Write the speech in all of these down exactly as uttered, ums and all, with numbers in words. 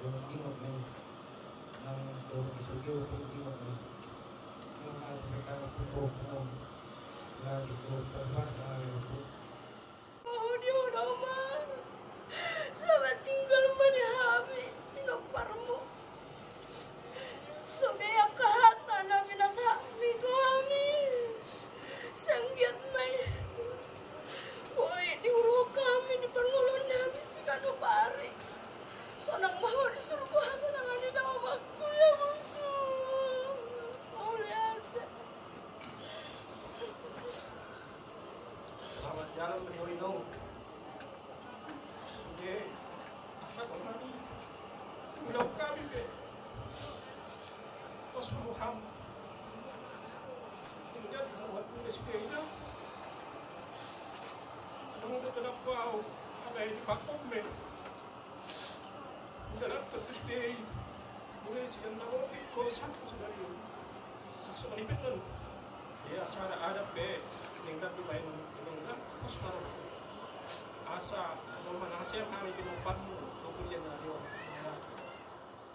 Dohot ingot ma i. Nang dohot i sude pun ingot ma i. Ingot ma i, sekarang pun dohot pun. Lagi dohot pas-pas ma i pun. Mau di ho do ma. Selamat tinggal ma di hami pinomparmu. Sude angka hata na pinasahatmi tu hami. Sai anggiat ma i boi diuruhon hami di parngoluon nami siganup ari. Sonang ma ho di surgo hasonangan ni daomakku, ya burju. Mauliate. Selamat jalan ma di ho, Inong. Sude, angka tong hami, ulaon hami pe. Pos ma roham. Tinggal buat tulis sude, Inong. Adong do tadapot au, angka i di pakom me. Dalam terus di mulai sian na mau di kosan sudah di. Maksud ni betul. Ya, acara adat be. Tinggal di main, tinggal pos ma roham. Asa, kalau mana hasil kami di empat, kemudian dari orang. Ya.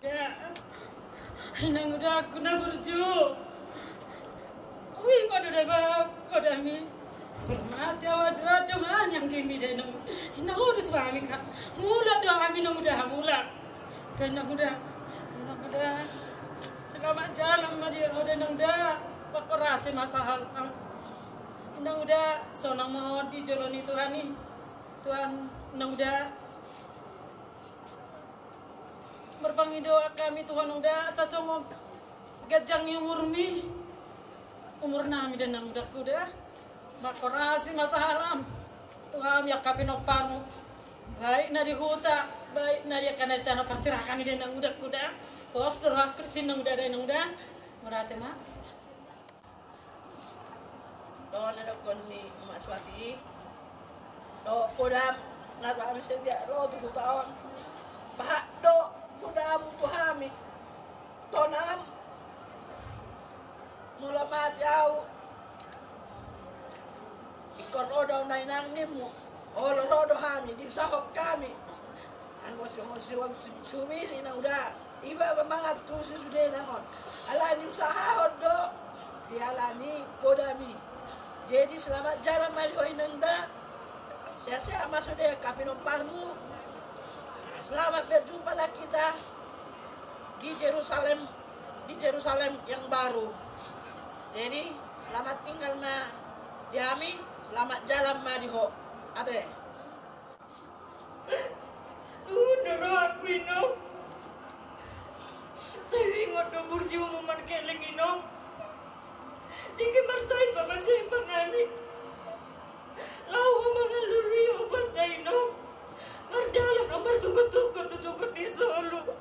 Ya. Inang uda, aku na burju. Ui, waduh da, bab, waduh ami. Kurang mati awak dua dong, ah, yang kimi da, Inang. Inang uda tu ami, Kak. Mulak do ami, Inang uda, mulak. Inang uda. Inang uda. Selamat jalan ma di ho, Inang uda. Pakorasi masalah. Inang uda, sonang ma ho di jolo ni Tuhan i. Tuhan, Inang uda. Marpangidoan hami tu ho, Inang uda, asa songon ganjang ni umurmi. Umur nami da, Inang uda, uda. Pakorasi masahalam tu hami angka pinomparmu. Baik na di huta, Baik, na dia kana tano parserahan dia nang uda kuda. Pos terus aku sini nang uda ada nang uda. Murate ma. Dohot na dokkon ni Umak Suwati i, dohot podam na tu hami setiap ro tu huta on. Bahat do podamu tu hami, tonam. Molo mate ahu, ingkon ro do ahu na inang ninmu. Olo ro do hami, diusahahon hami. Anggo si, si, si, si, si, si, si, na uda. Iba mangan tu si sude nangon. Alani usahahon do dialani podam i. Jadi selamat jalan ma di ho inang da. Sehat-sehat ma sude angka pinomparmu. Selamat berjumpa lah kita di Jerusalem, di Jerusalem yang baru. Jadi selamat tinggal ma di hami, selamat jalan ma di ho. Ate. Dung do rohangku inong. Sai huingot do burjumu markeleng inong. Tingki marsahit ma sian hami. Laho ho mangalului obatna inong. Mardalan ho martukut-tukut tu tukut ni solu.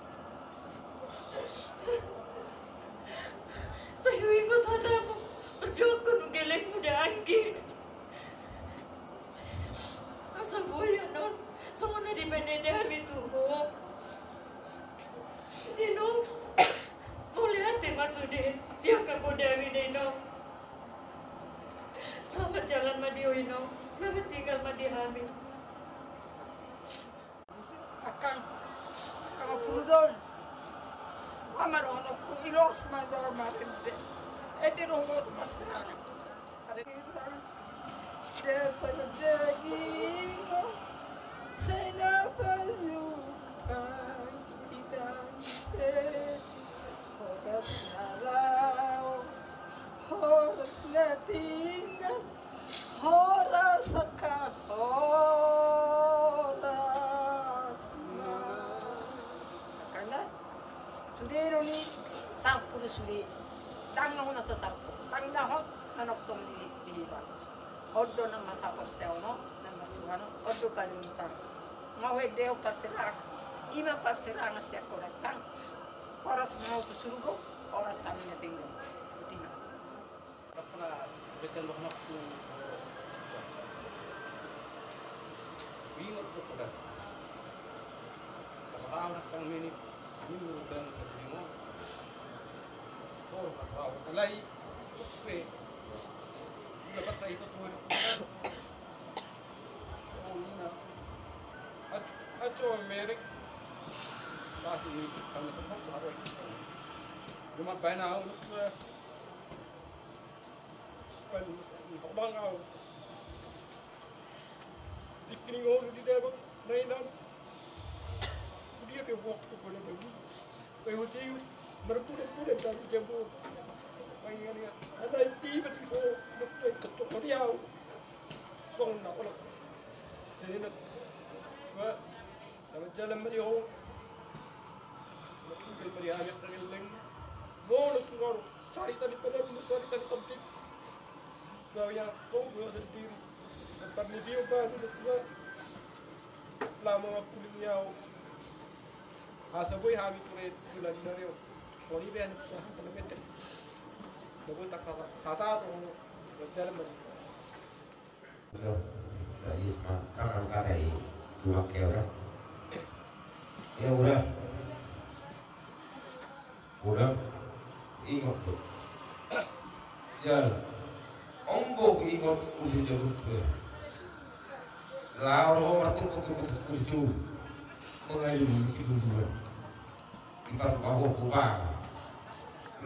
Sai huingot hatamu, marjuangkon gelengmu da anggi. Asa boi annon songon na dibaen ni eda hami tu ho. Inong, mauliate ma sude di angka podam i da inong. Selamat jalan ma di ho inong. Selamat tinggal ma di hami. Angkang, angkang ompung Rudon. Aha ma dohononku, i loas ma jala marende. Ende do ho tu parserahan. Ada di dalam. Dapat daging, saya dapat juga kita. Horas na laho, horas na tinggal, horas angka horas ma. Angkang da, sude do ni sarpu do sude. Ndang na hona so sarpu, ndang na hot na nongtong di, di hiba. On do na marhaporseaon, na martuhan, on do panutan. Nga hu ende ho parserahan. I ma parserahan sian ho dangkang. Horas ma ho tu surgo, horas hami na tinggal. Botima. Pernah beten dok waktu ingot dok pada. Apa tahu nak kang ini, ini urusan ini mau. Oh, apa tahu. Alai, oke. Udah pas itu tuh. Oh, nah. Aco merek. Pasti ini kami semua baru. Cuma pengen tahu. Kan, hobang au. Tingki ni ngolu di debak, na inang. Dia pe waktu pada bagi. Pai hotel, marbulan-bulan tadi jabo. Pai ngani, ada tiba di ho, dokter ketok di au. Song na olah. Jadi na, ba, Selamat jalan ma di ho. Selamat tinggal ma di hami angka geleng. Molo tung ro, sari tadi padam, sari tadi sempit. Kau yang kau dua sendiri. Tempat ni dia baru dua. Selama waktu ni au. Asa boi hami ture bulan dari ho. Sori ben, saham teman bete. Bagus tak kata, kata tu. Selamat jalan ma di ho. Yo, tadi ma tangan kata i tuak ke orang. Ya udah. Udah. Ingot tu. Jal. Ombo ingot udah jabut be. Lawan ho martukut-tukut kursu. Mengalir di situ dua. Kita tuh bawa buka.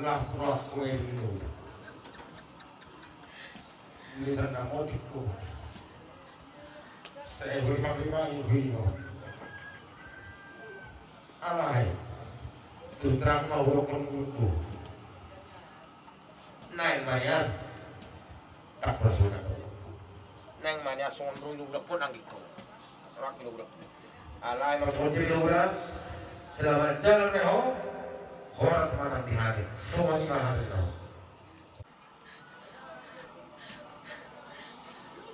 Las roh kue ini udah. Tulisan na motik ko. Saya beri maklum ini video. Alai. Terus terang mau udah kamu itu. Naik marian. Tak bersuara. Naik marian songon dulu udah pun anggiko. Laki udah. Alai maksudnya udah. Selamat jalan ya ho. Horas manang di hari. Semua lima hari kau.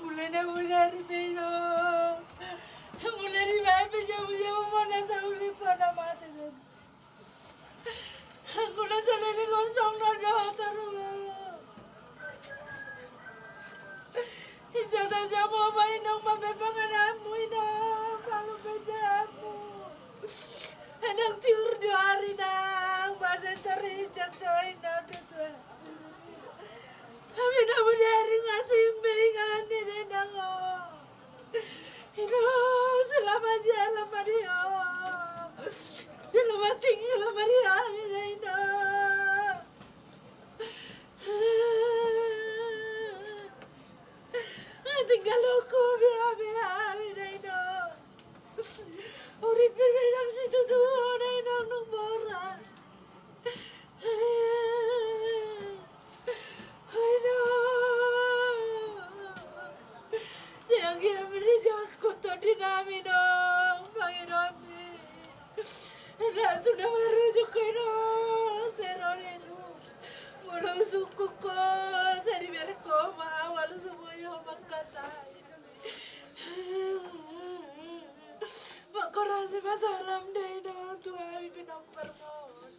Mulai na mulai hari beno. Mulai di mana Pe jabu-jabu ma na saulipana mate. Anggo na saleleng on songon na dohotarhu. Insa tajamu ma inong, mambahen pangananmu inong, malum bahen dahanmu. Nang tiur do ari nang, basa tarinjak do inong do tua. Hami na bodari nga simbe inganan ni inong o. Inong, selamat jalan ma di ho. Selamat tinggal ma di hami da inong. Tinggal ho bea-bea hami da inong. Urip pe nang situtu da inong nang boras. Aina. Sai anggiat ma dijangkon tondi nami inong pangidoanmi. Ndang tung na marujung ho inong, sai ro do inong. Molo sungkun ho, sai dibereng ho ma au, molo so boi ho mangkatai. Mangkorasi ma salam da inong tu hami pinomparmon.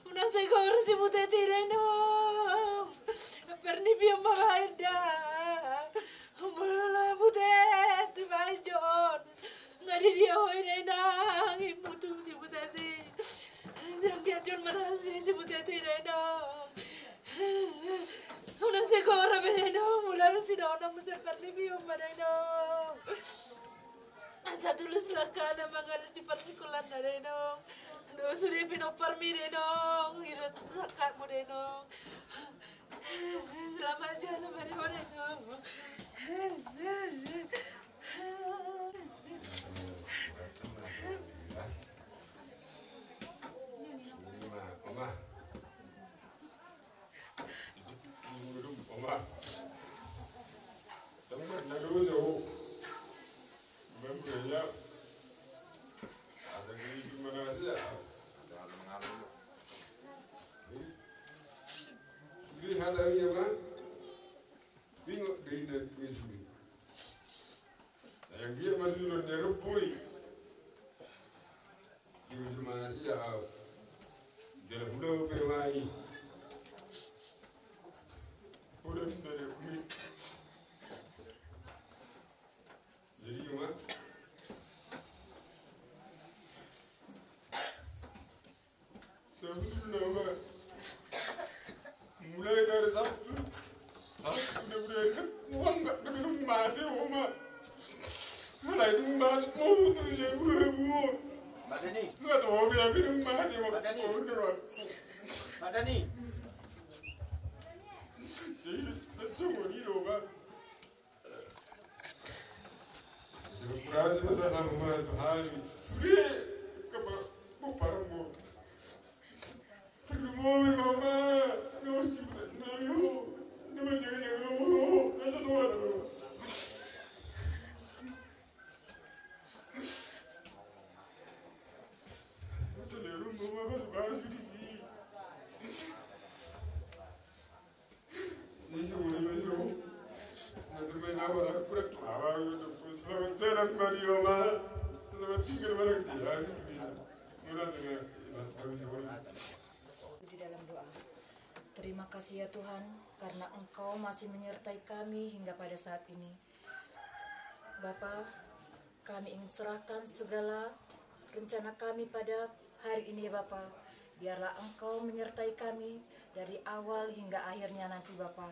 Unang sai gora si Buteti da inong. Parnipion ma bahen da. Molo na Buteti bahen jo on, nga di dia ho i da inong, imutu si Buteti. Sai anggiat jo on manasi si Buteti da inong. Unang sai gora be da inong, molo sidohonon muse parnipion ma da inong. Asa tulus langkana mangalusi parsikolaan na da inong. Dohot sude pinomparmi da inong, ido sangkapmu da inong. Selamat jalan ma di ho da inong. Sude ma, Oma. Oma. Tengok na dulu jauh. Memang ya. Ada di mana aja. Sude hata ni, Oma. Bingung dari dari sude. Sai anggiat ma tutu na ro boi. Di ujung mana sih ya? Jalan udah pe mai. Udah dari boi. Jadi, Oma. Sebetulna, Oma, mulai dari Sabtu, Sabtu na mulai, uang nggak ada, mate, Oma. Mulai di rumah sakit mau terus saya gue buat. Pak Dani. Nggak tahu apa yang bilang mate, Oma. Pak Dani. Serius, langsung ini loh, Pak. Sesebut berhasil masa nama Tuhan. Dia ke Pak Bupar mau. Terlalu mau mama. Nggak usah, nggak mau. Nggak mau jaga-jaga. Nggak usah tua dulu. Masa dia lu mau apa? Bahas di sini. Di dalam doa. Terima kasih ya Tuhan, karena Engkau masih menyertai kami hingga pada saat ini. Bapa, kami ingin serahkan segala rencana kami pada hari ini ya Bapa. Biarlah Engkau menyertai kami dari awal hingga akhirnya nanti Bapa.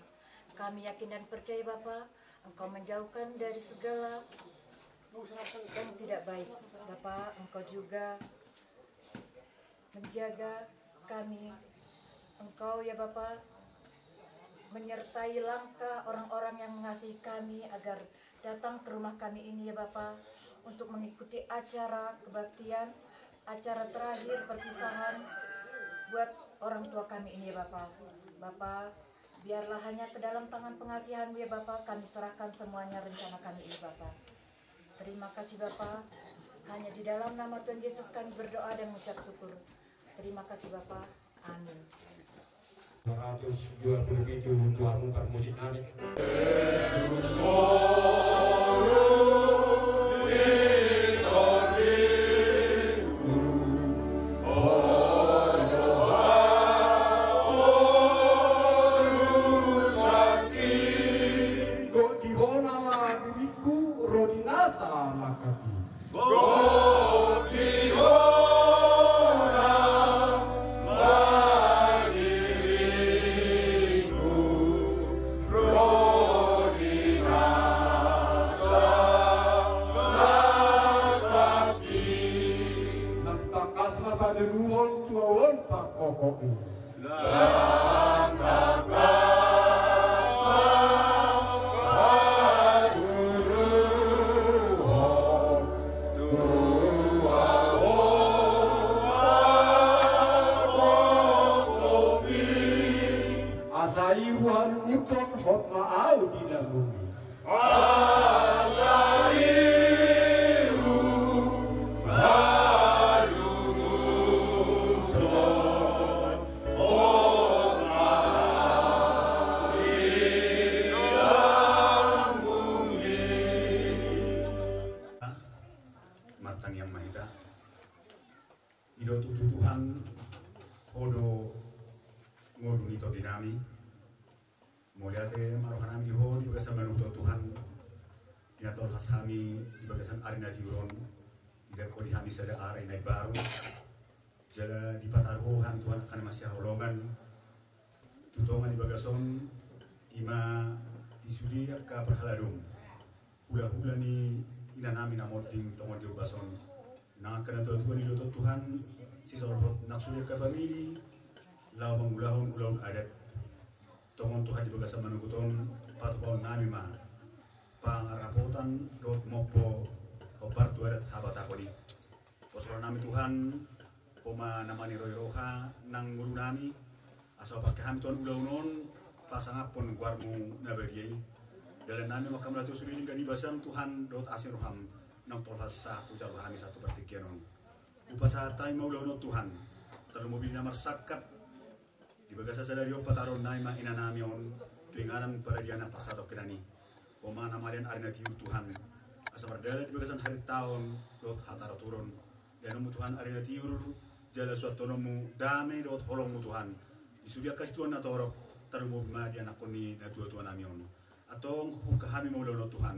Kami yakin dan percaya Bapa, Engkau menjauhkan dari segala yang tidak baik. Bapa, Engkau juga menjaga kami. Engkau ya Bapa, menyertai langkah orang-orang yang mengasihi kami agar datang ke rumah kami ini ya Bapa, untuk mengikuti acara kebaktian, acara terakhir perpisahan buat orang tua kami ini ya Bapa. Bapa, biarlah hanya ke dalam tangan pengasihan-Mu ya Bapa, kami serahkan semuanya rencana kami ini Bapa. Terima kasih Bapa. Hanya di dalam nama Tuhan Yesus kami berdoa dan mengucap syukur. Terima kasih Bapa. Amin. Dua ratus dua puluh tujuh tuan parmusik nami. Tuaon pangkokok i. Langkangkas ma haluaon, tuaon pangkokok i. Asa i huhalunguthon hot ma ahu di na bumi. Asa i huhalunguthon hot ma ahu di na bumi. Martangiang ma hita. I do tutu Tuhan, Ho do ngolu ni tondinami. Mauliate ma rohanami di Ho di bagasan manuhuk Tuhan, di na tolhas hami di bagasan ari na tiur on, dilehon Ho di hami sada ari na imbaru, jala dipataru Ho hami Tuhan angka na masihaholongan tu tonga ni bagas on, i ma di sude angka parhaladom, hulahula ni inanami na monding tongon di ombas on. Nang angka natuatua ni dohot Tuhan, sisolhot nang sude angka pamili laho mangulahon ulaon adat. Tongon Tuhan di bagasan manuhuk on, patupaonnami ma pangarapotan dohot mompo hombar tu adat habatahon i. Pos rohanami Tuhan, Ho ma na maniroi roha nang ngolunami, asa hupangke hami Tuhan ulaon on pasangaphon goarmu na badia i. Dalannami ma hamu laho tu sude denggan ni basam Tuhan dohot asi ni roham, naung tolhas sahat tu jalo hami sahat tu partingkian on. Hupasahat hami ma ulaon on Tuhan, tarlumobi di na marsangkap di bagasan sadari on, pataruonnami ma inanami on tu inganan paradianan parsatongkinan i. Ho ma na malean ari na tiur Tuhan, asa mardalan di bagasan harintaon dohot hataraturon. Leanonmu Tuhan ari na tiur, jala suanhononmu dame dohot holongmu Tuhan di sude angka situan na torop, tarlumobi ma di anakkon ni natuatuanami on. Antong hubungka hami ma ulaon on Tuhan,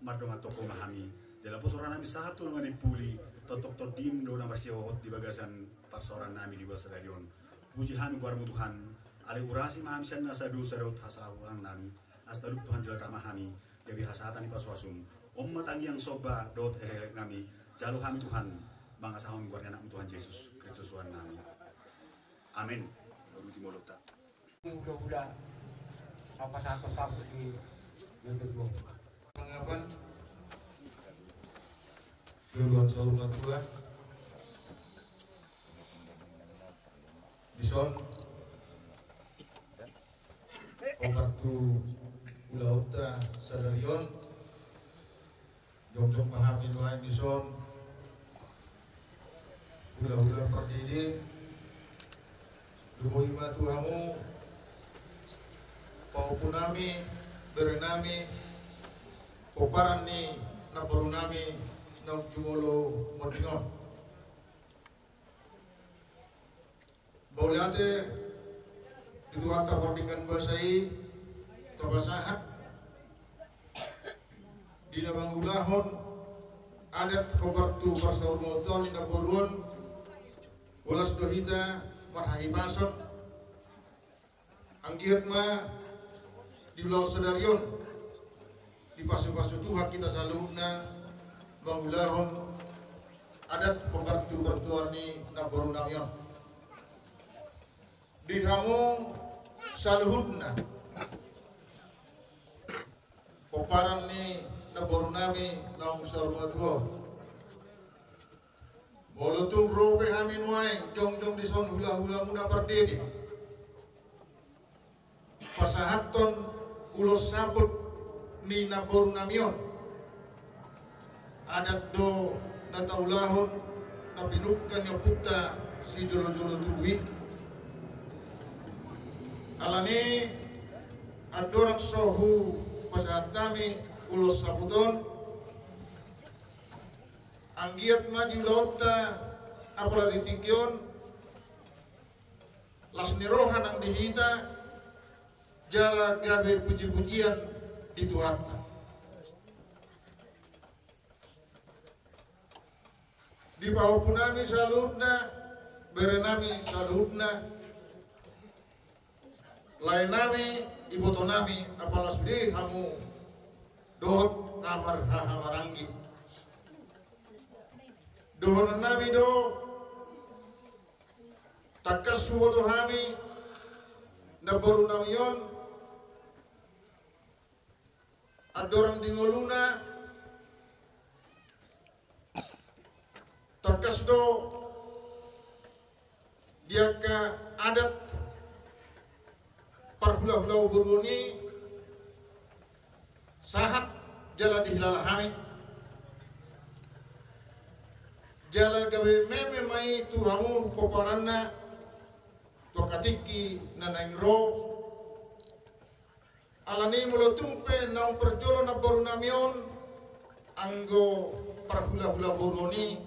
mardongan tongko ma hami, jala pos rohanami sahat tu dongan ni puli, tongtong tondim do na marsihohot di bagasan parsaorannami di bagasan sadari on. Puji hami goarmu Tuhan, alai urasi ma hami sian nasa dosa dohot hasahutannami, asa talup Tuhan jala tama hami gabe hasahatan ni pasuasum. On ma tangiang somba dohot elekeleknami, jalo hami Tuhan mangasahon goar ni anakmu Tuhan Jesus Kristus Tuhannami. Amen. Uruti molotta. Mudah-mudahan apa satu sabut di Mangapan duluan saur matua dison hombar tu ulaonta sadari on. Jongjong ma hami nuaeng dison hulahula pardede. Lumobi ma tu hamu pahompunami, berenami, pomparan ni namborunami naung jumolo monding on. Mauliate di Tuhanta pardenggan basa i, tapasahat di na mangulahon adat hombar tu parsaurmatuaon ni namboru on. Horas do hita marhahipason. Anggiat ma di ulaon sadari on dipasupasu Tuhan hita saluhutna mangulahon adat hombar tu partuaon ni namborunami on. Di hamu saluhutna pomparan ni namborunami naung saur matua on. Molo tung ro pe hami nuaeng jongjong dison hulahulamuna pardede pasahathon ulos saput ni namborunami on. Adat do na taulahon na pinungka ni ompunta sijolojolo tubu i. Alani andorang so hupasahat hami ulos saput on, anggiat ma di ulaonta apala di tingki on las ni roha nang di hita jala gabe pujipujian di Tuhanta. Di pahompunami saluhutna, berenami saluhutna, laenami, ibotonami, apala sude hamu dohot na marhahamaranggi. Dohononnami do Tangkas huboto hami namboru nami on, andorang di ngoluna, tangkas do di angka adat parhulahula boru on i sahat jala dihilala hami. Jala gabe meme ma i tu hamu pomparanna tu angka tingki na naeng ro. Alani molo tung pe naung parjolo namboru nami on, anggo parhulahula boru on i,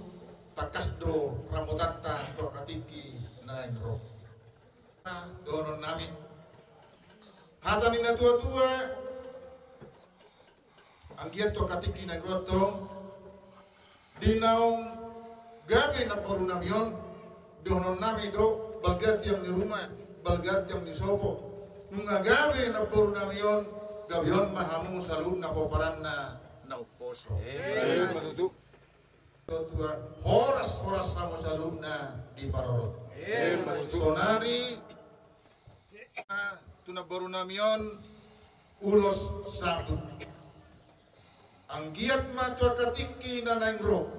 tangkas do ramotanta tu angka tingki na naeng ro. Dohonon nami, hata ni natuatua, anggiat tu angka tingki na naeng ro tong, di naung gabe namboru nami on, dohonon nami do, balga tiang ni ruma, balga tiang ni sopo. Nunga gabe namboru nami on, gabeon ma hamu saluhutna pomparanna na umposo. Tua, horas, horas hamu saluhutna diparorot. Sonari tu namboru nami on ulos saput. Anggiat ma tu angka tingki na naeng ro,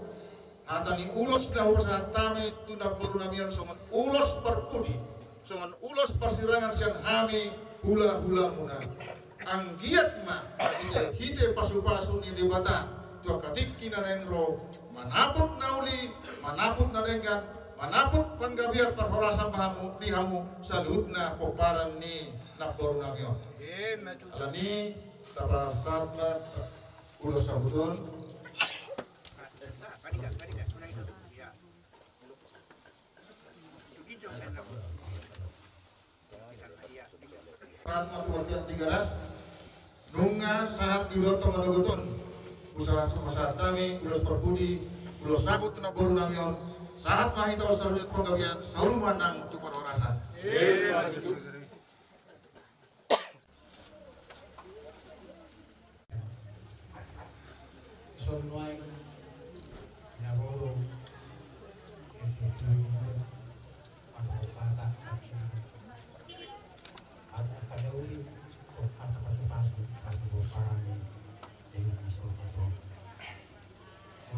hata ni ulos na hupasahat hami tu namboru nami on songon ulos parpudi, songon ulos parsirangan sian hami hulahulamuna. Anggiat ma hite, hite pasupasu ni Debata tu angka tingki na naeng ro, manaput na uli, manaput na denggan, manaput panggabean, parhorasan ma hamu, di hamu saluhutna pomparan ni namboru nami on. Alani, tapasahat ma ulos saput on. Sahat ma tu Tigaras. Nunga sahat di ulos tong manogot on. Usaha tu pasahat hami ulos parpudi, ulos saput tu namboru nami on. Sahat ma hita on saluhut panggabean, saur ma nang tu parhorasan. Dison nuaeng na ro do, eh, eh, eh, eh, pata, eh, eh, ada, ada uli, oh, ada pasupasu, ada pomparan ni, eh, na so, eh, eh.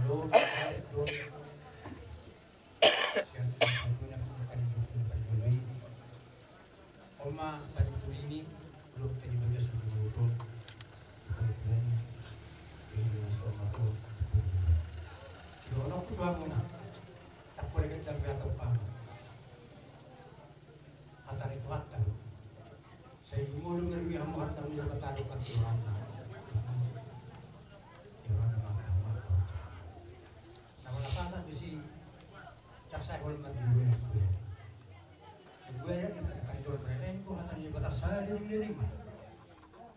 Molo, eh, do, sian, eh, eh, eh, eh, eh, eh, eh, eh, eh, Oma tadi turini, lu tadi bagas sama lu tuh. Tadi turini, ini masuk sama tuh. Yo, no, aku tuh aku nak. Tak boleh kita biar tahu paham. Hata ni Tuhan tahu. Saya dulu lebih hamu harta ni dapat tahu kan Tuhan. Tuhan maka maka. Nama lapatan di si tak saya boleh mati dulu ya. Dua ya, kan jol rene, ko hata ni Debata sada di lima.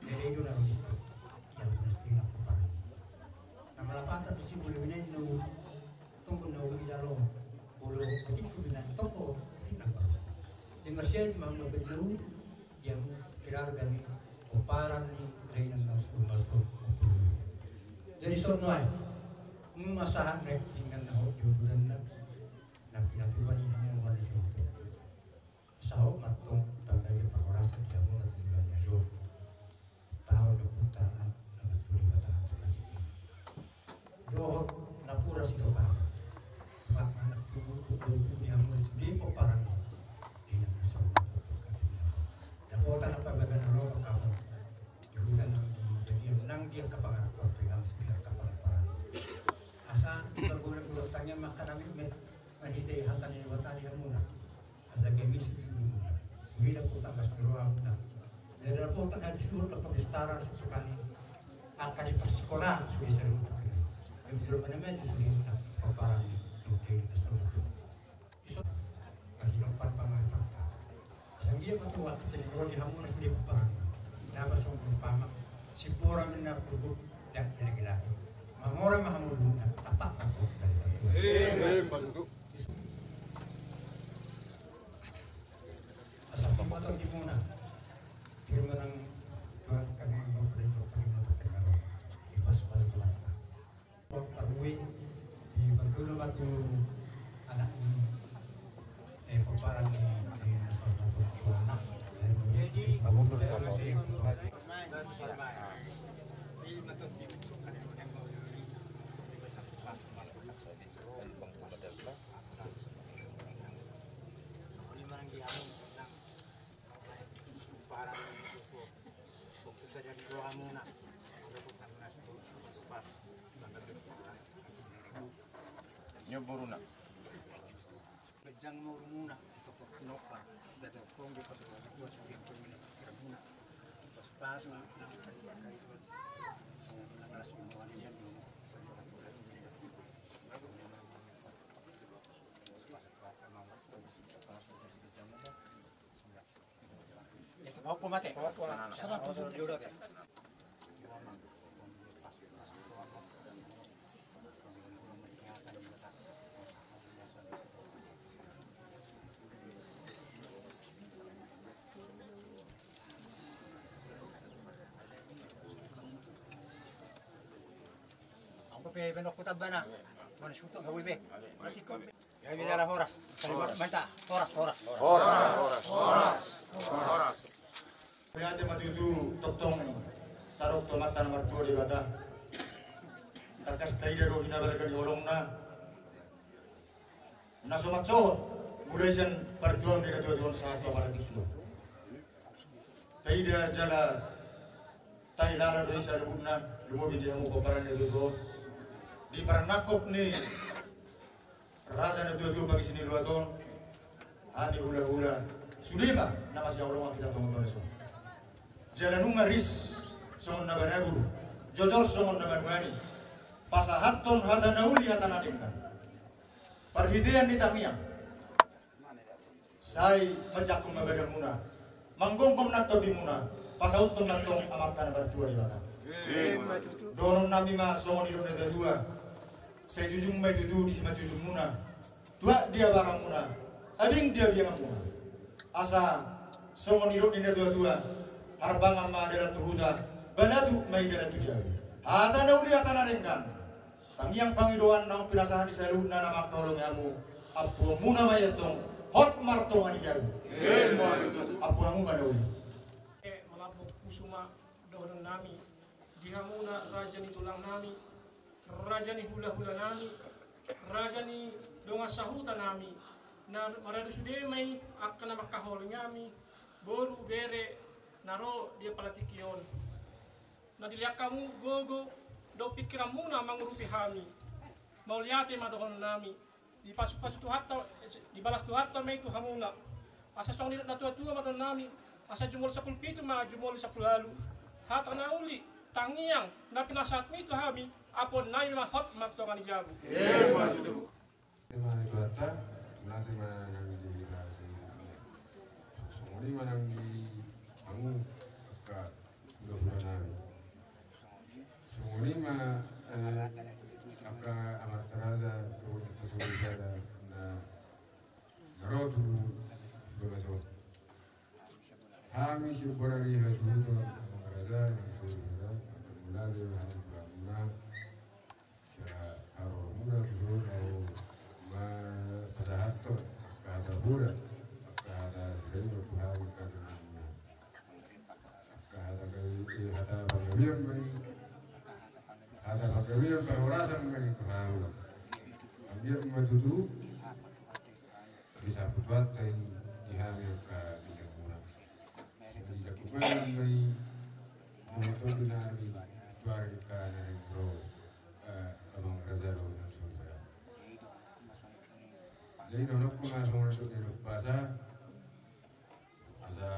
Rene do na rujito. Ia, mesti na ko paham. Nama lapatan di si boleh bina no. Tonggo na uli jalo. Bolo, ketik ko bina tonggo, ketik na baru. Di Marsia di Mang Nobet no. Dia mu, kira gani, pomparan ni, dainang na suruh malkon. Jadi sono ai. Mu masahat na tinggal na hot di uduran na. Na pinatuan ni hamu mali contoh. Saho mantong tanggai parhorasan di hamu na tujuan na jo. Tahu na puta na matuli bata tu kaki. Dohot na pura si dopa. Pak anak tubuh tubuh di hamu di pomparan. Di nang sahu mantong tu kaki. Dapotan apa bagan alo kamu. Julukan nang di jadi nang dia kapangar kau pegang dia kapangar parang. Asa bagoran gulotangnya makan amin met. Manite hata ni Debata di hamu na. Asa kami sudah sudah dapotan kas rohamuna. Dari dapotan hal suhut dapat istara sesukani. Angka di persekolahan sudah sering untuk kami. Yang belum mana maju sudah tak paparan di sudah di kasar itu. Iso kasih lompat paman fakta. Sanggia matu waktu tadi kalau di hamu na sudah paparan. Dapat sombong paman. Si pora benar kubur dan lagi-lagi. Mamora mahamulu dan tapak aku dari Tuhan. Eh, baik, Pak Guru. Asa pambaton di muna. Firman nang Tuhan kami mau perintah terima terima. Di pas pada kelakar. Tarui di Bantulu batu anak ni, eh, pomparan ni Nang murmuna, topok tinopa, dada kong di patu dua sulian tu mina pikiran muna. Pas-pas na, nang kai pakai dua, sangat nang las muna wali lian dua. Anggo pe benok ku tambana. Mana suto gawe be. Ya, bicara horas. Horas. Mantap. Horas, horas. Horas. Horas. Horas. Mauliate ma tutu tongtong tarok tu Amanta na martua Debata. Tangkas taida do hinabalga ni holongna. Na so mansohot mulai sian partuaon ni natuatua on sahat tu apala tingki on. Taida jala tahilala do i saluhutna, lumobi di hamu pomparan ni natuatua on. Di parnangkok ni raja natuatua pangisi ni luat on, hami hulahula, sude ma na masihaholongan hita tongatonga on. Jala nunga ris songon na banabur, jojor songon na manuani, pasahathon hata na uli hata na denggan. Parhitean ni tangiang. Sai manjangkon ma badanmuna, manggomgom nang tondimuna, pasauthon nang tong Amanta na martua Debata. Dohononnami ma songon nidok ni natuatua. Sai jujung ma i tutu di simanjujungmuna, tuat di abaramuna, abing di abinganmuna. Asa songon nidok ni natuatua, harbangan ma dalan tu huta, balatu ma i dalan tu jabu. Hata na uli hata na denggan. Tangiang pangidoan naung pinasahat ni saluhutna na mangkaholongi hamu, ampuonmuna ma i antong, hot martonga ni jabu. Ampuon hamu ma na uli. Eh, malambok pusu ma dohononnami di hamuna raja ni tulangnami, raja ni hulahulanami, raja ni dongan sahutanami, na maradu sude ma i angka na mangkaholongi hami, boru, bere, na ro di apala tingki on. Na dilean hamu gogo dohot pingkiranmuna mangurupi hami. Mauliate ma dohononnami. Dipasupasu Tuhanta, dibalas Tuhanta ma i tu hamuna. Asa songon nidok ni natuatua ma dohononnami. Asa jumolo sampulu pitu ma jumolo sampulu ualu. Hata na uli, tangiang, na pinasahatmi tu hami, ampuonnami ma hot martonga ni jabu. Ima Tuhanta, mauliate ma nang di hita. Songon i ma nang di hamu angka hulahulanami. Songon i ma, eh, angka amanta raja, songon i ma sada na ro tu bagas on. Hami sian bona ni hasuhuton, amanta raja, na so hita, mauliate ma hami tu hamuna. Sahat haroramuna tu son, laho ma pasahathon angka hata poda, angka hata sidaingon tu hami angka donganmuna. Angka hata, eh, hata panggabean ma i, hata panggabean parhorasan ma i tu hami. Anggiat ma tutu disapu Tuhanta i di hami angka donganmuna. Jadi jangkup ma i, dohot tondinami, tu ari angka na naeng ro, eh, amang raja dohot inang soripada. Jadi dohononku ma songon na nidok ni umpasa, asa,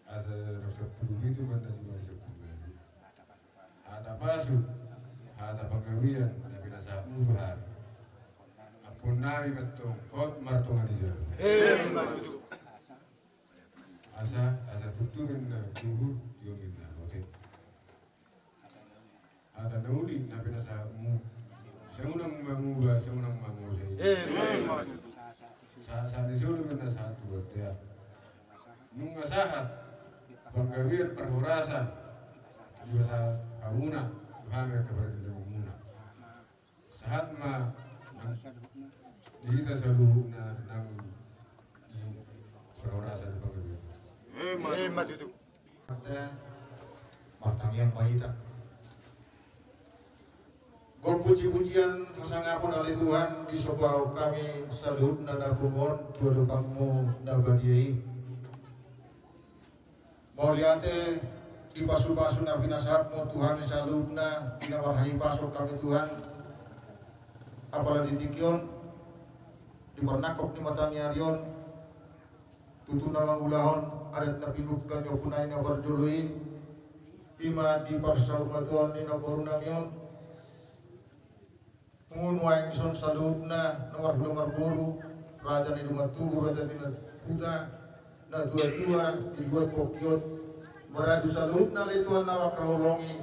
asa na sampulu pitu ma na jumadi sampulu ualu. Hata pasu, hata panggabean na pinasahatmu tu hami, ampuonnami ma antong hot martonga ni jabu. Asa, asa turtur ninna tubu, tio ninna bote. Hata na uli na pinasahatmu, sai unang manguba, sai unang mangose. Sahat, sahat ni solu ma na sahat tu bontean. Nunga sahat panggabean parhorasan, dipasahat hamuna tu hami angka parjolo muna. Sahat ma di hita saluhutna nang di parhorasan panggabean. Ima tutu. Martangiang ma hita. Gok pujipujian hasangapon ale Tuhan, disomba hami saluhutna na pungu on tu adopanmu na badia i. Mauliate di pasupasu na pinasahatmu tu hami saluhutna, di na marhahipason hami Tuhan. Apala di tingki on, Di parnangkok ni mata ni ari on, tutu na mangulahon adat na pinungka ni ompunami na parjolo i, i ma di parsaurmatuaon ni namborunami on. Pungu nuaeng dison saluhutna na marhula marboru, raja ni dongan tubu, raja ni dongan huta, natuatua, di luat pongki on, maradu saluhutna ale Tuhan na mangkaholongi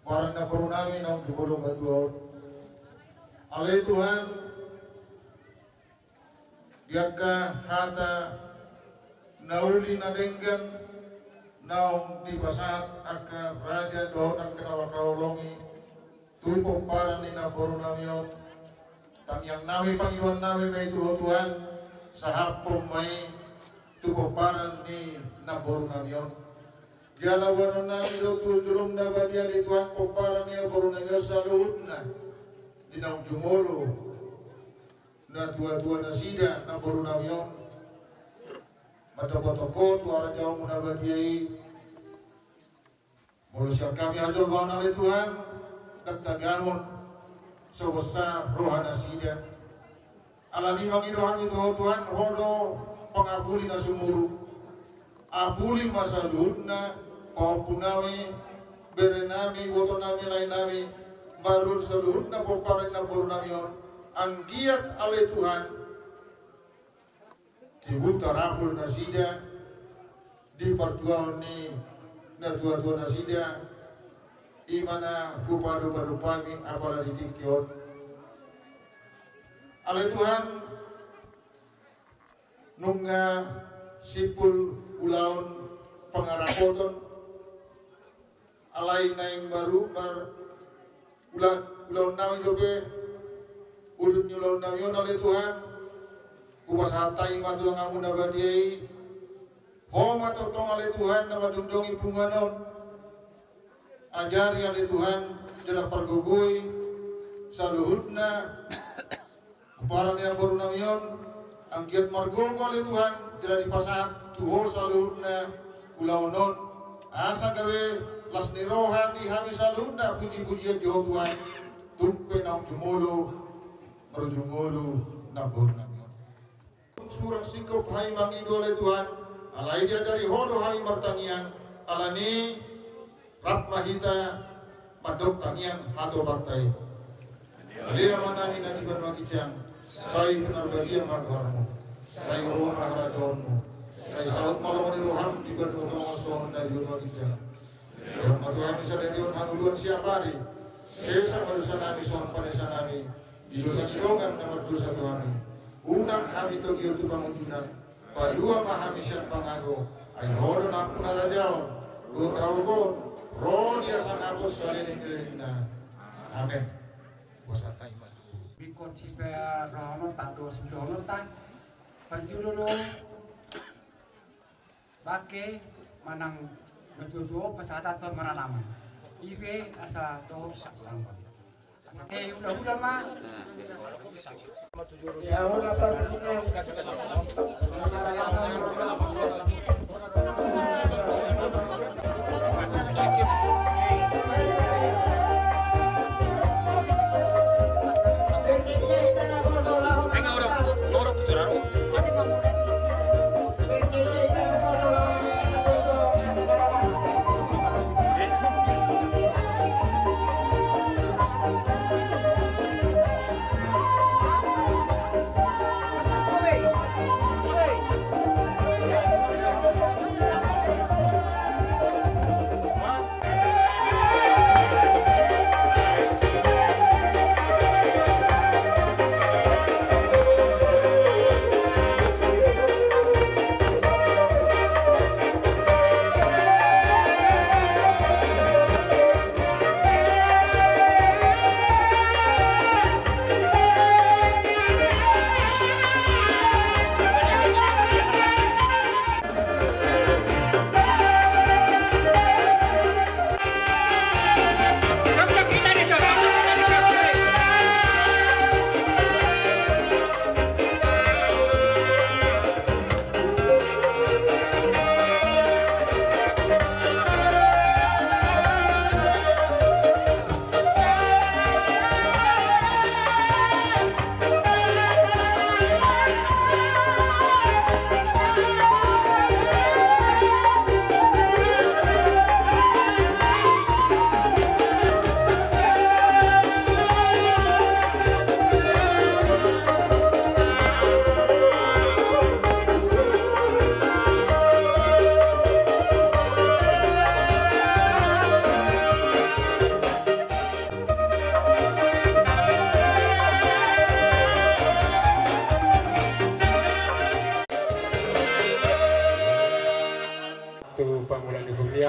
pomparan ni namborunami naung jumolo matua on. Ale Tuhan, di angka hata na uli na denggan naung dipasahat angka raja dohot angka na mangkaholongi tu pomparan ni namborunami on. Tangiangnami, pangidoannami ma i tu Ho Tuhan, sahaphon ma i tu pomparan ni namborunami on. Jala boanonnami do tu jolom na badia ale Tuhan pomparan ni namborunami on saluhutna, di naung jumolo natuatua nasida namborunami on, mandapothon Ho tu harajaonmu na badia i. Molo sian hami hajolmaon ale Tuhan, ndang tagamon so bonsa roha nasida. Alani mangido hami tu Ho Tuhan, Ho do pangapuli na sumurung. Apuli ma saluhutna pahompunami, berenami, ibotonami, laenami, marhula saluhutna pomparan ni namborunami on. Anggiat ale Tuhan, timbul tarapul nasida di partuaon ni natuatua nasida, i ma na hupadupadup hami apala di tingki on. Ale Tuhan, nunga simpul ulaon pangarapoton, alai naeng baru mar ula, ulaonnami dope, udut ni ulaonnami on ale Tuhan. Hupasahat hami ma tu tanganmu na badia i. Ho ma tongtong ale Tuhan na mandongdongi punguan on. Ajari ale Tuhan jala pargogoi saluhutna pomparan ni namborunami on, anggiat margogo ale Tuhan, jala dipasahat tu Ho saluhutna ulaon on. Asa gabe las ni roha di hami saluhutna pujipujian di Ho Tuhan, tung pe naung jumolo marujung ngolu namborunami on. Surang singkop hami mangido ale Tuhan, alai diajari Ho do hami martangiang, alani rap ma hita mandok tangiang hatopanta i. Ale Amanami na di banua ginjang, sai pinarbadia ma goarmu, sai ro ma harajaonmu, sai saut ma lomo ni roham di banua tonga songon na di banua ginjang. Lehon ma tu hami sadari on hangoluan siapari, sesa ma dosanami songon panesanami di dosa ni dongan na mardosa tu hami. Unang hami togihon tu pangunjunan, palua ma hami sian pangago, ai Ho do nampuna harajaon, dohot hagogoon, ro di hasangapon saleleng ni lelengna. Amen. Hupasahat hami ma tu. Bingkot sipe rohononta, do sipe rohononta. Parjolo do bangke manang natuatua pasahathon maranaman. I pe asa toho sangkot. Asa pe hulahula ma.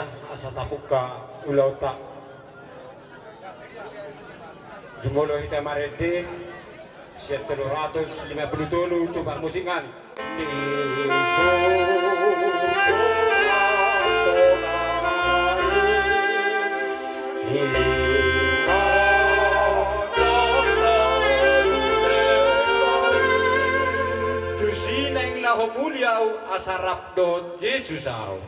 Asa tabuka ulaonta. Jumolo hita marende sian tolu ratus lima pulu tolu tu parmusikan. Tusi naeng laho muli au asa rap dohot Jesus au.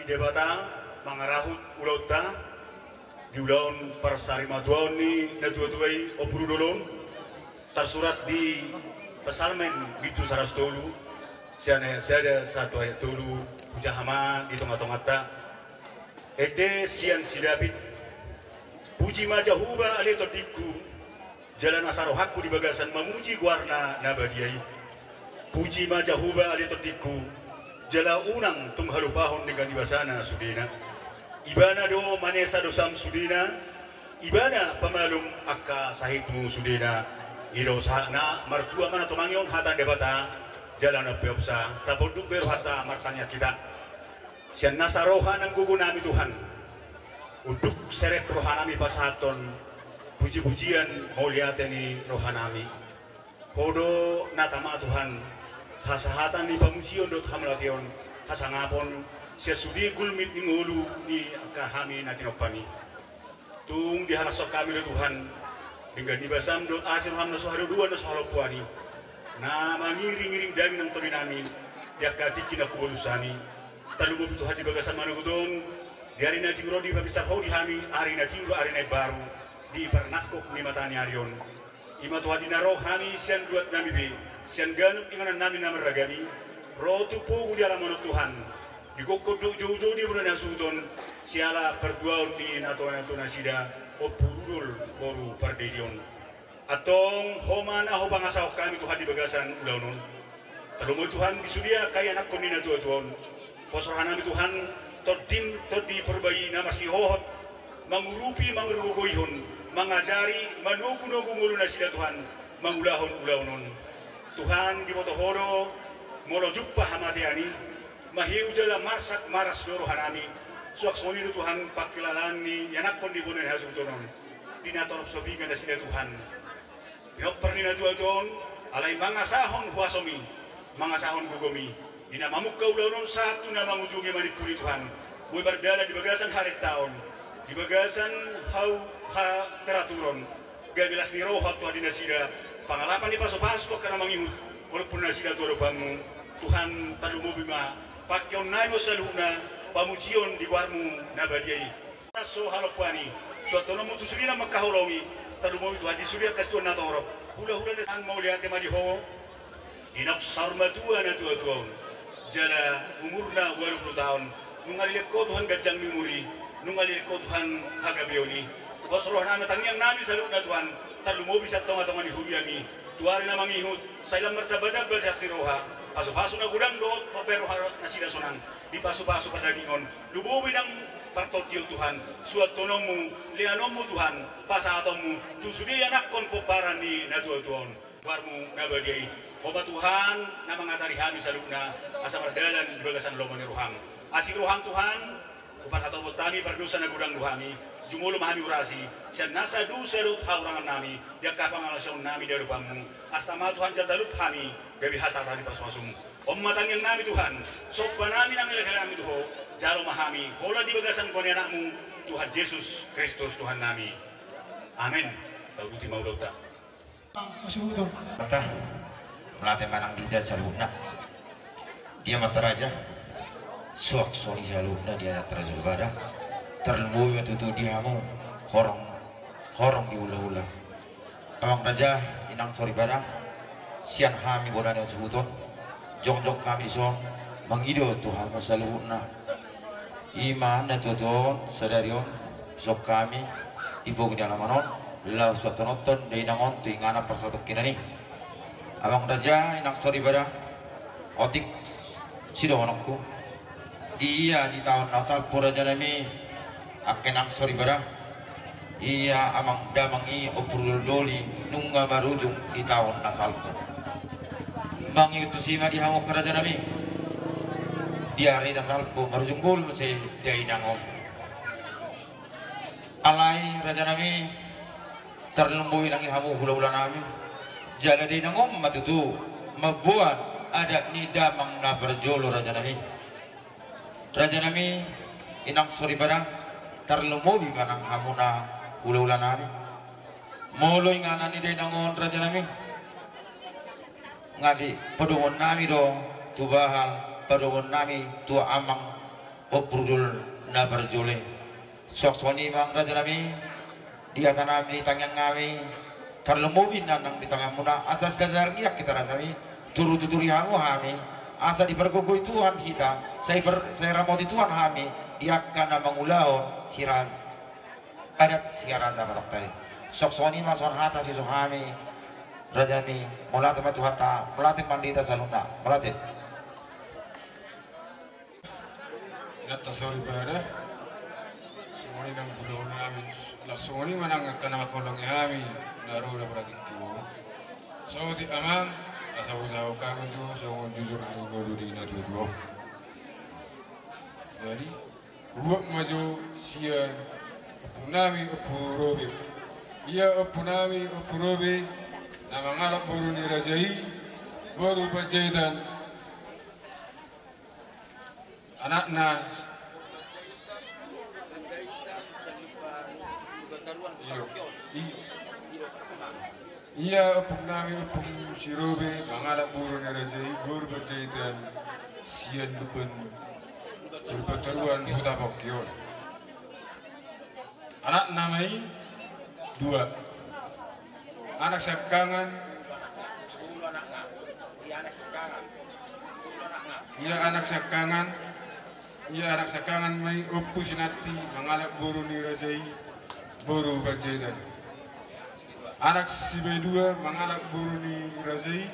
Debata mangarahut ulaonta di ulaon parsarimatuaon ni natuatua i, Ompu Rudolon, tarsurat di Psalmen bindu saratus tolu, sian ayat sada sahat tu ayat tolu, hujaha ma di tongatonganta. Ende sian si David. Puji ma Jahowa ale tondingku, jala nasa rohangku di bagasan mamuji goarna na badia i. Puji ma Jahowa ale tondingku, jala unang tung halupahon denggan ni basana sudena. Ibana do manesa dosam sudena, Ibana pamalum angka sahitmu sudena. I do sahatna. Martua ma na tumangihon hata ni Debata, jala na umpeopsa, tapunduk be rohanta martangiang hita. Sian nasa roha nang gogonami Tuhan, unduk serep rohanami pasahathon pujipujian mauliate ni rohanami. Ho do na tama Tuhan, hasahatan ni pamujion dohot hamauliateon, hasangapon, sian sude gulmit ni ngolu ni angka hami na tinompami. Tung dihalashon hami do Tuhan denggan ni basam dohot asi roham na so hadodoan na so halompoan i, na mangiringiring daging nang tondinami di angka tingki na hubolus hami. Tarlumobi Tuhan di bagasan manogot on, di ari na tiur on dipabinsar Ho di hami, ari na tiur, ari na imbaru di parnangkok ni mata ni ari on. I ma Tuhan di na ro hami sian luatnami be, sian ganup inganannami na marragam i, ro tu pogu di alaman on Tuhan, di gokhon dohot joujou ni bona ni hasuhuton, siala partuaon ni natuatua nasida, Ompu Rudol boru Pardede on. Antong Ho ma na hupangasahon hami Tuhan di bagasan ulaon on. Tarlumobi Tuhan di sude angka ianakhon ni natuatua on. Pos rohanami Tuhan, tondim, Tondi Porbadia na marsihohot, mangurupi, mangargogoihon, mangajari, manogunogu ngolu nasida Tuhan, mangulahon ulaon on. Tuhan, diboto Ho do, molo jumpa hamatean i, mahiu jala marsak maras do rohanami. Suang songon i do Tuhan pangkilalaan ni ianakhon ni bona ni hasuhuton on. Di na torop so piga nasida Tuhan. Pinompar ni natuatua on, alai mangasahon huasomi, mangasahon gogomi, di na mamungka ulaon on sahat tu na mangujungi manimpuli Tuhan, boi mardalan di bagasan harentaon, di bagasan hau hateraturon, gabe las ni roha Tuhan di nasida, pangalapan ni pasupasu tu angka na mangihut, molo pun nasida tu adopanmu, Tuhan tarlumobi ma, pangkeonnami ma saluhutna, pamujion di goarmu na badia i. Na so halompoan i, suantononmu tu sude na mangkaholongi, tarlumobi Tuhan di sude angka situan na torop, hulahula na sian mauliate ma di Ho, di naung saur matua natuatua on, jala umurna ualu pulu taon, nunga leleng Ho Tuhan ganjang ni umur i, nunga leleng Ho Tuhan hagabeon i, pos rohanami tangiangnami saluhutna Tuhan, tarlumobi sian tongatonga ni huriami, tu ari na mangihut, sai lam martambatamba las ni roha, pasupasu na godang dohot mambahen roha nasida sonang, di pasupasu pardagingon, lumobi nang partondion Tuhan, suantononmu, leanonmu Tuhan, pasahatonmu, tu sude ianakhon pomparan ni natuatua on, goarmu na badia i. Ho ma Tuhan, na mangajari hami saluhutna, asa mardalan di bagasan lomo ni roham. Asi roham Tuhan, huparhatopot hami pardosa na godang do hami, jumolo ma hami hurasi, sian nasa dosa dohot hahurangannami, di angka pangalaosionnami di adopanmu, asa tama Tuhan jala talup hami, gabe hasahatan ni pasupasu. On ma tangiangnami Tuhan, sombanami nang elekelenami tu Ho, jalo ma hami, holan di bagasan goar ni Anakmu, Tuhan Jesus Kristus Tuhannami. Amen. Tabusi ma ulaonta. Mauliate ma nang di hita saluhutna. Dia ma raja. Suang songon i saluhutna di adat raja soripada. Tarlumobi ma tutu di hamu horong, horong di hulahula. Amang raja, inang soripada, sian hami bona ni on suhuton, jongjong hami dison mangido tu hamu saluhutna. Ima na tutu on sadari on, dison hami di pogu ni alaman on, laho suantononton dainang on tu inganan parsatongkinan i. Amang raja, inang soripada, otik sidohononku. Di ia di taon na salpu rajanami, angka inang soripada, ia amang damang i Ompu Rudol Doli nunga marujung di taon na salpu. Mangihuthon tusi ma di hamu angka rajanami, di ari na salpu marujung bolon muse dainang on. Alai rajanami, tarlumobi nang i hamu hulahulanami, jala dainang on ma tutu mamboan adat ni damang na parjolo rajanami. Rajanami, inang soripada, tarlumobi ma nang hamuna hulahulanami. Molo inganan ni dainang on rajanami, nga di padomuonnami do tu bahal, padomuonnami tu amang Ompu Rudol na parjolo i. Suang songon i ma rajanami, di hatanami, di tangiangnami, tarlumobi nang di tangiangmuna, asa sai targiang hita rajanami, turu tuturi hamu hami, asa dipargogoi Tuhan hita, sai par-, sai ramoti Tuhan hami di angka na mangulahon sira-, adat siraja Batak i. Suang songon i ma songon hata siso hami, rajanami, mauliate ma tu Tuhanta, mauliate ma di hita saluhutna, mauliate. Inanta soripada, songon i nang hulahulanami, laos songon i ma nang angka na manghaholongi hami na ro di partingkian on. Saotik amang, asa hujalo hami jo songon jujur ni ngolu ni natuatua. Jadi, ruot ma jo sian ompunami Ompu Robe. Ia ompunami Ompu Robe na mangalap boru ni raja i, boru Panjaitan, anakna. Iyo. I-, ia ompungnami Ompung Sirobe mangalap boru ni raja i, boru Panjaitan, sian Lumban, Lumban Toruan, Huta Pongki on. Anakna ma i dua. Anak siangkangan. Ia anak siangkangan. Ia anak siangkangan ma i Ompu Sinanti mangalap boru ni raja i, boru Panjaitan. Anak sipaidua mangalap boru ni raja i.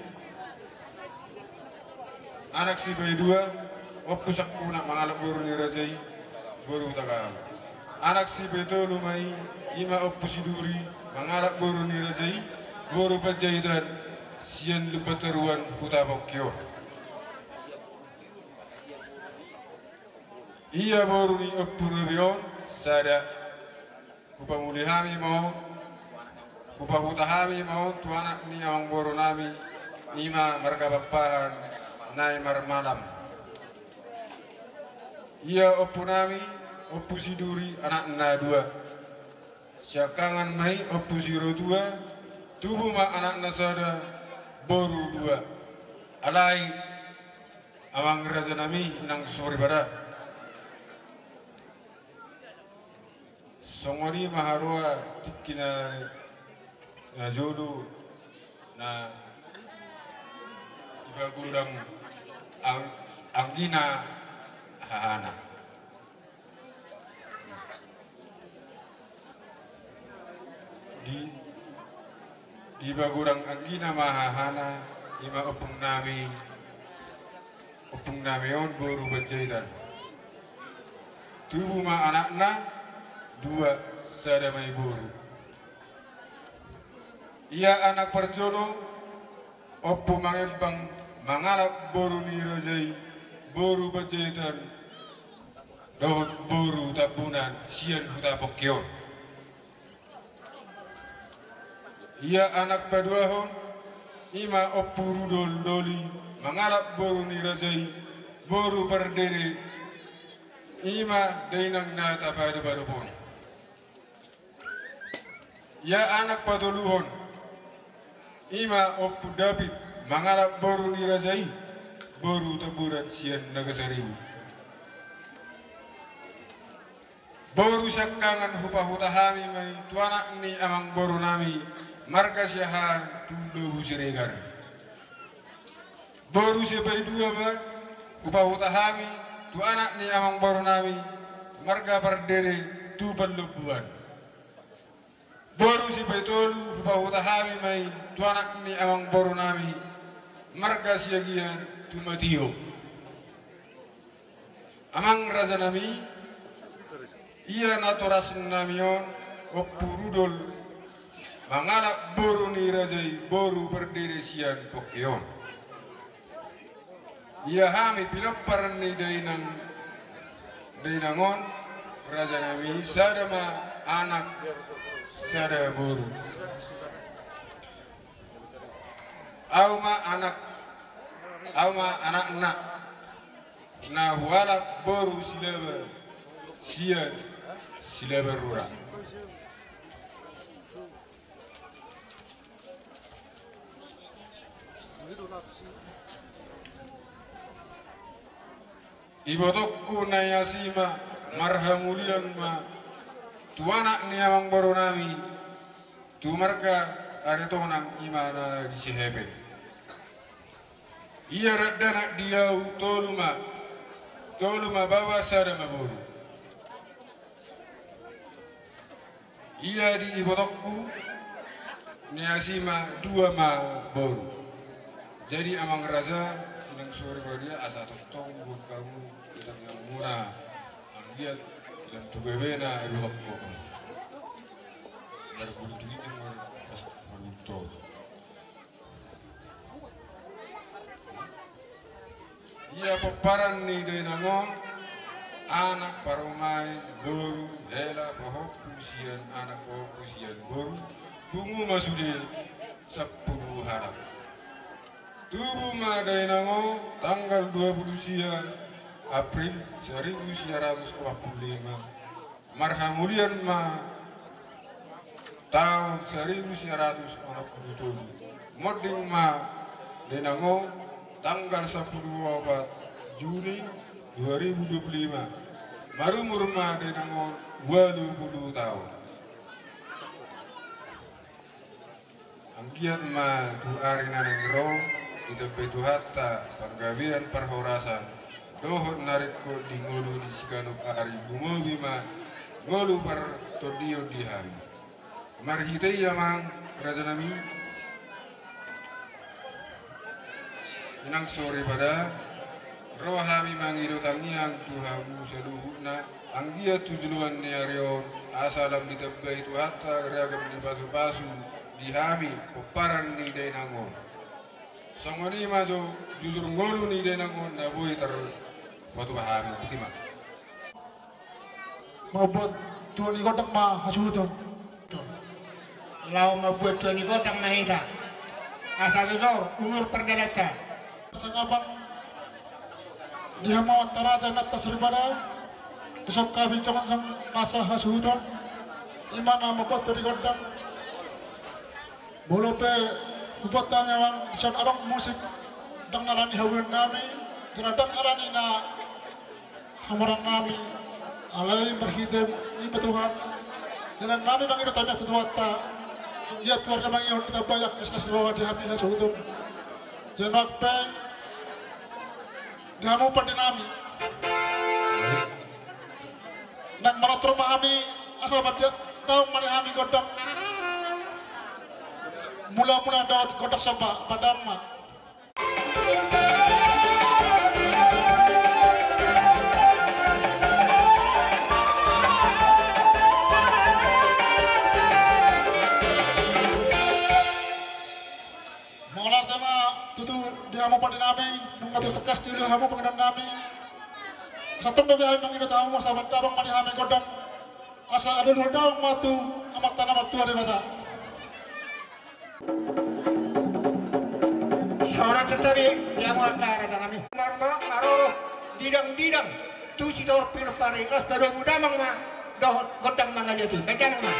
Anak sipaidua, Ompu Sangkunak mangalap boru ni raja i, boru Hutagaol. Anak sipaitolu ma i, ima Ompu Siduri mangalap boru ni raja i, boru Panjaitan, sian Lumban Toruan, Huta Pongki on. Ia boru ni Ompu Robe on sada. Hupamuli hami ma on, hupahuta hami ma on tu anak ni amangborunami, ima marga Pakpahan, Nai Marmalam. Ia ompunami, Ompu Siduri, anakna dua. Siangkangan ma i Ompu Sirotua, tubu ma anakna sada, boru dua. Alai, amang rajanami, inang soripada. Songon i ma haroa tingki na, na jolo na dipagodang ang-, anggina hahana. Di, dipagodang anggina ma hahana, ima ompungnami, ompungnami on boru Panjaitan. Tubu ma anakna dua, sada ma i boru. Ia anak parjolo, Ompu Mangembang mangalap boru ni raja i, boru Panjaitan, dohot boru Tambunan sian Huta Pongki on. Ia anak paduahon, ima Ompu Rudol Doli mangalap boru ni raja i, boru Pardede, ima dainang na tapadopadop on. Ia anak patoluhon, ima Ompu David mangalap boru ni raja i, boru Tambunan sian Nagasaribu. Boru siangkangan hupahuta hami ma i tu anak ni amangboru nami, marga Siahaan tu Lobu Siregar. Boru sipaidua ma hupahuta hami tu anak ni amangboru nami, marga Pardede tu Pallombuan. Boru sipaitolu hupahuta hami ma i tu anak ni amangboru nami, marga Siagian tu Matiop. Amang raja nami, ia natoras nami on, Ompu Rudol, mangalap boru ni raja i, boru Pardede sian Pongki on. Ia hami pinompar ni dainang, dainang on, raja nami, sada ma anak, sada boru. Au ma anak, au ma anakna na hualap boru Silaban sian Silaban Rura. Ibotongku na i asi ma, marhamulian ma tu anak ni amangboru nami, tu marga Aritonang, i ma na di Sihepeng. Ia dakdanak di au tolu ma, tolu ma baoa, sada ma boru. Ia di ibotongku na i asi ma, dua ma boru. Jadi amang raja, inang soripada, asa tongtong buat hamu, kita bilang muna, anggiat dan tu bebena ibotongku. Dari bulu tu ginjang, dari pas bulu tu. Ia pomparan ni dainang on, anak parumaen, boru, hela, pahompu sian anak, pahompu sian boru, pungu ma sude sampulu halak. Tubu ma dainang on tanggal dua pulu sia April saribu sia ratus onom pulu lima. Marhamulian ma taon saribu sia ratus onom pulu tolu. Monding ma dainang on tanggal sampulu opat Juni dua ribu dua pulu lima. Marumur ma dainang on ualu pulu taon. Anggiat ma tu ari na naeng ro, ditambai Tuhanta panggabean parhorasan, dohot na ringkot di ngolu di siganup ari, lumobi ma ngolu partondion di hami. Marhite i amang raja nami, inang soripada, ro hami mangido tangiang tu hamu saluhutna, anggiat tu joloan ni ari on, asa lam ditambai Tuhanta ragam ni pasupasu di hami, pomparan ni dainang on. Songon i ma jo jujur ngolu ni dainang on na boi tarpatupa hami. Botima. Mambuat tua ni gondang ma hasuhuton. Laho mambuat tua ni gondang ma hita. Asa tutu umur pardalanan ta. Sangapan di hamu amanta raja, inanta soripada, isop kabincangan sang nasa hasuhuton. I ma na mambuat tua ni gondang. Molo pe hubuat hami amang, dison adong musik, ndang na alani habuan nami, jala ndang alani na hamoraon nami, alai marhite i ma Tuhan. Jala nami mangido tangiang tu Tuhanta, ia tu ari na mangihon ditambai angka las ni roha di hami hasuhuton. Jala nang pe di hamu pande nami. Nang manortor ma hami, asa badia daong ma di hami gondang. Mula-mula daong gondang somba, padaong ma. Mauliate ma tutu di hamu pande nami, nunga tung tangkas diuli hamu pangidoan nami. Asa tong do be hami mangido tu hamu, asa badia daong ma di hami gondang. Asa alualu daong ma tu Amanta na martua Debata. Songon i tadi di hamu angka raja nami. Marmolak maroro didang-didang tu sitorop pinompar i, laos padomu damang ma dohot gondang mangaliat i. Bahen damang ma.